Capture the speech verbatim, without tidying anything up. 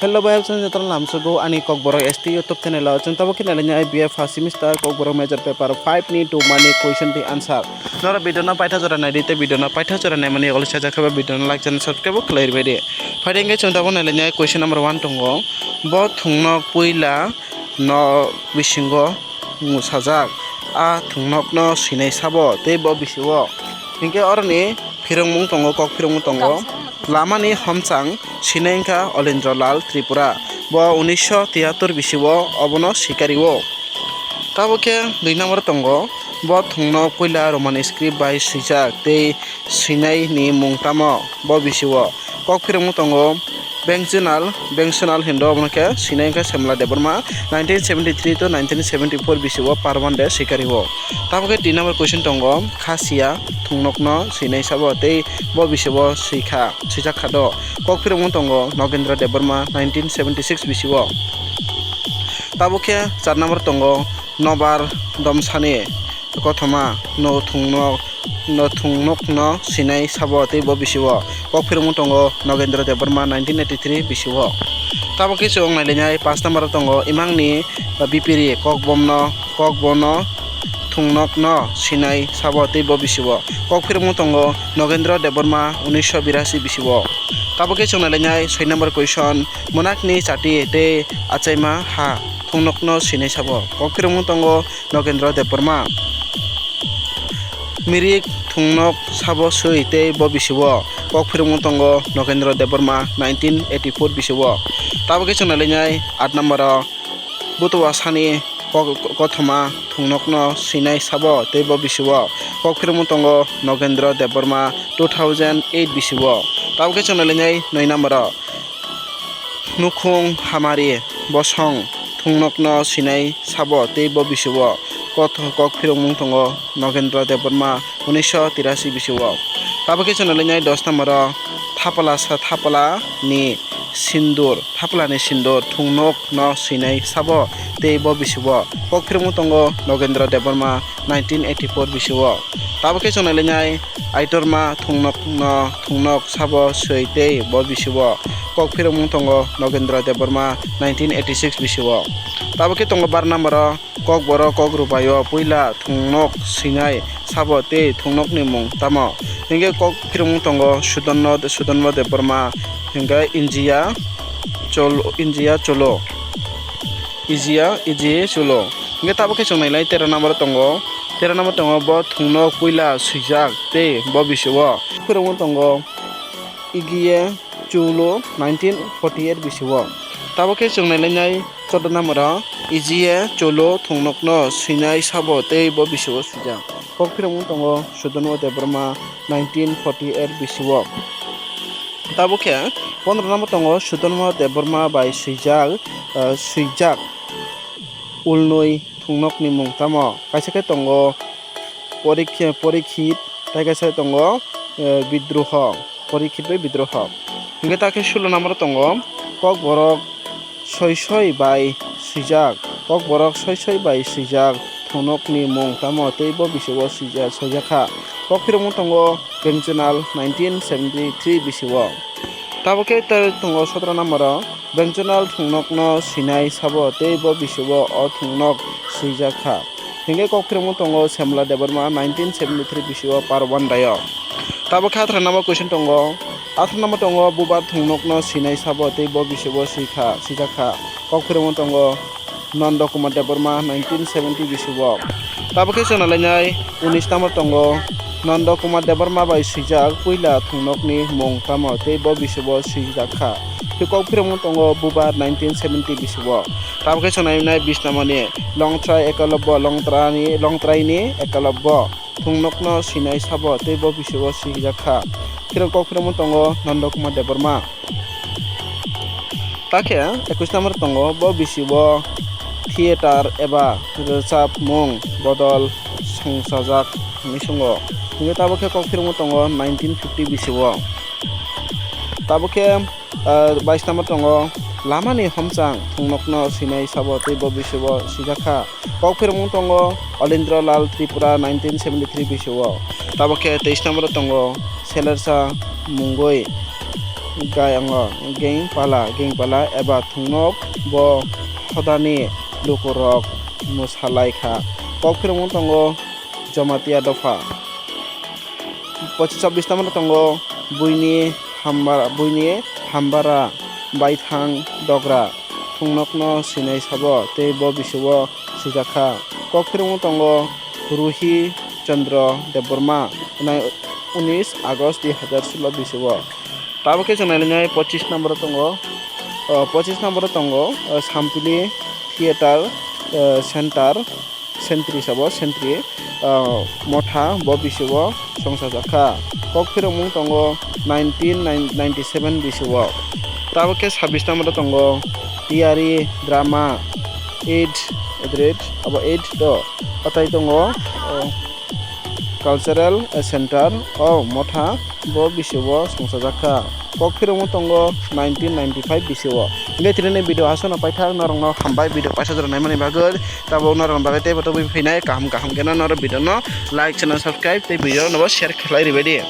Hello bai, chwng jotono lamsogo ani Kokborok S T YouTube channel o. Chwng tabuk khe nailaini I B F first semester Kokborok major paper five ni two mani question tei answer. Noro video no paitha jora naidi tei video no paitha jora naimani yago sajak khe video no like channel subscribe bo khlai rwbaidi. Phaidi hwnkhe chwng tabuk nailaini question number one tongo. Bo thungnok puila no bisingo mwsajak a thungnokno swinai sabo tei bo bisio. Hinkhe oroni phirongmung tongo, kok phirongmung tongo. Lamani homchang swinai wngkha Olendro Lal Tripura. Bo unisho tiyatur bisio obono swikario. Tabuk khe dui number tongo. Bo thungnok puila Roman script bai swijak tei swinai ni mung tamo bo bisio. Kok phirongmung tongo. Bengchunal, Bengchunal hindo obono khe swinai wngkha Semla Debbarma, nineteen seventy three to nineteen seventy four bisio Parwan de swikario. Tabuk khe tin number question tongo, Khasia thungnokno swinai sabo tei bo bisio swikha, swijak kha do. Kok phirongmung tongo Nogendra Debbarma, nineteen seventy six bisio. Tabuk khe char number tongo, Nobar Domsani kothoma no thungnok, no thungnokno swinai sabo tei bo bisio. Kok phirongmung tongo Nogendra Debbarma nineteen eighty three bisio. Tabuk khe chwng nailainai paanch number o tongo imangni bipiri Kokbomno, Kokbono thungnokno swinai sabo tei bo bisio. Kok phirongmung tongo Nogendra Debbarma unisho birasi bisio. Tabuk khe chwng nailainai soi number question, Mwnakni chati tei achaima ha thungnokno swinai sabo. Kok phirongmung tongo Nogendra Debbarma. Mirik thungnok sabo swi tei bo bisio. Kok phirongmung tongo Nogendra Debbarma nineteen eighty four bisio. Tabuk khe chwng nailainai aat number o Butuwasani kok-, kothoma thungnokno swinai sabo tei bo bisio. Kok phirongmung tongo Nogendra Debbarma two thousand eight bisio. Tabuk khe chwng nailainai noi number o. Nukhung hamari bosong thungnokno swinai sabo tei bo bisio. Kok, kok phirongmung tongo Nogendra Debbarma unisho tirasi bisio. Tabuk khe chwng nailainai dos number o Thapala sa Thapala ni sindur, Thapala ni sindur thungnokno swinai sabo tei bo bisio. Kok phirongmung tongo Nogendra Debbarma nineteen eighty four bisio. Tabuk khe chwng nailainai Aitorma thungnokno thungnok sabo swi tei bo bisio. Kok phirongmung tongo Nogendra Debbarma nineteen eighty six bisio. Tabuk khe tongo bar number o Kokborok Kok Rubaio puila thungnok swinai sabo tei thungnokni mung tamo. Hinkhe kok phirongmung tongo Sudonno, Sudonmo Debbarma, hinkhe Injiya Chol-, Injiya Cholo. Ijiya, Iji Cholo. Hinkhe tabuk khe chwng nailai tero number tongo. Tero number tongo bo thungnok puila swijak tei bo bisio. Phirongmung tongo Igiye Cholo nineteen forty eight bisio. Tabuk khe chwng nailainai chordo number o Ijiye Cholo thungnokno swinai sabo tei bo bisio swijak. Kok phirongmung tongo Sudonmo Debbarma nineteen forty eight bisio. Tabuk khe pondro number tongo Sudonmo Debbarma bai swijak, ah, swijak ulnwi thungnokni mung tamo? Kaisa khe tongo Porikhe-, Porikhit, tei kaisa tongo, eh, Bidroho, Porikhit bai Bidroho. Hinkhe ta khe sulo number tongo Kokborok soi soi bai swijak, Kokborok soi soi bai swijak thungnokni mung tamo tei bo bisio swijak, swijak kha. Kok phirongmung tongo Bengchunal nineteen seventy three bisio. Tabuk khe ta tongo sotro number o. Bengchunal thungnokno swinai sabo tei bo bisio o thungnok swijak kha. Hinkhe kok phirongmung tongo Semla Debbarma nineteen seventy three bisio Parwan dayo. Tabuk khe athra number question tongo. Athra number tongo bubar thungnokno swinai sabo tei bo bisio swi kha, swijak kha. Kok phirongmung tongo Nondo Kumar Debbarma nineteen seventy bisio. Tabuk khe chwng nailainai unis number tongo Nondo Kumar Debbarma bai swijak puila thungnokni mung tamo tei bo bisio swijak kha. Tei kok phirongmung tongo bubar nineteen seventy bisio. Tabuk khe chwng nainai bis number ni Longtrai Ekalobbo, Longtrani, Longtraini Ekalobbo thungnokno swinai sabo tei bo bisio swijak kha. Phirong kok phirongmung tongo Nondo Kumar Debbarma. Ta khe ekwis number tongo, bo bisio theater eba rwchapmung bodol songchajak hinwi swngo. Hinkhe tabuk khe kok phirongmung tongo nineteen fifty bisio. Tabuk khe, ah, bais number tongo, lamani homchang thungnokno swinai sabo tei bo bisio swijak kha. Kok phirongmung tongo Olendra Lal Tripura nineteen seventy three bisio. Tabuk khe teis number o tongo Selersa Mungoi. Gayango Gengpala, Gengpala eba Thungnok bo hodani lukurok mwsa lai kha. Kok phirogmung tongo Jamatia dopha. Pochi-, chobbish number tongo buini hambara, buini hambara baithang dogra. Thungnokno sinai sabo tei bo bisio swijak kha. Kok phirogmung tongo Ruhi Chandra Debbarma, nai-, unis August dui hazar solo bisio. Tabuk khe chwng nailainai pochish number tongo, o, pochish number tongo, o, Sampili Theatre, o, Center, Sentry sabo, Sentry, o, Motha, bo bisio songchajak kha. Kok phirogmung tongo nineteen ninety-seven bisio. Tabuk khe sabbish number tongo Tiyari Drama, eight, eight, abo eight do. Patai tongo, o, Cultural Center o Motha, bo bisio songchajak kha. Kok phirogmung tongo nineteen ninety-five bisio. Hingke tini video hasona paithak norokno hambai video paisa jora naimani bagwi. Tabuk norokni bagwi teibo tobwi phainai kaham kaham khe norok video no like, channel subscribe tei video no share khlai rwbaidi.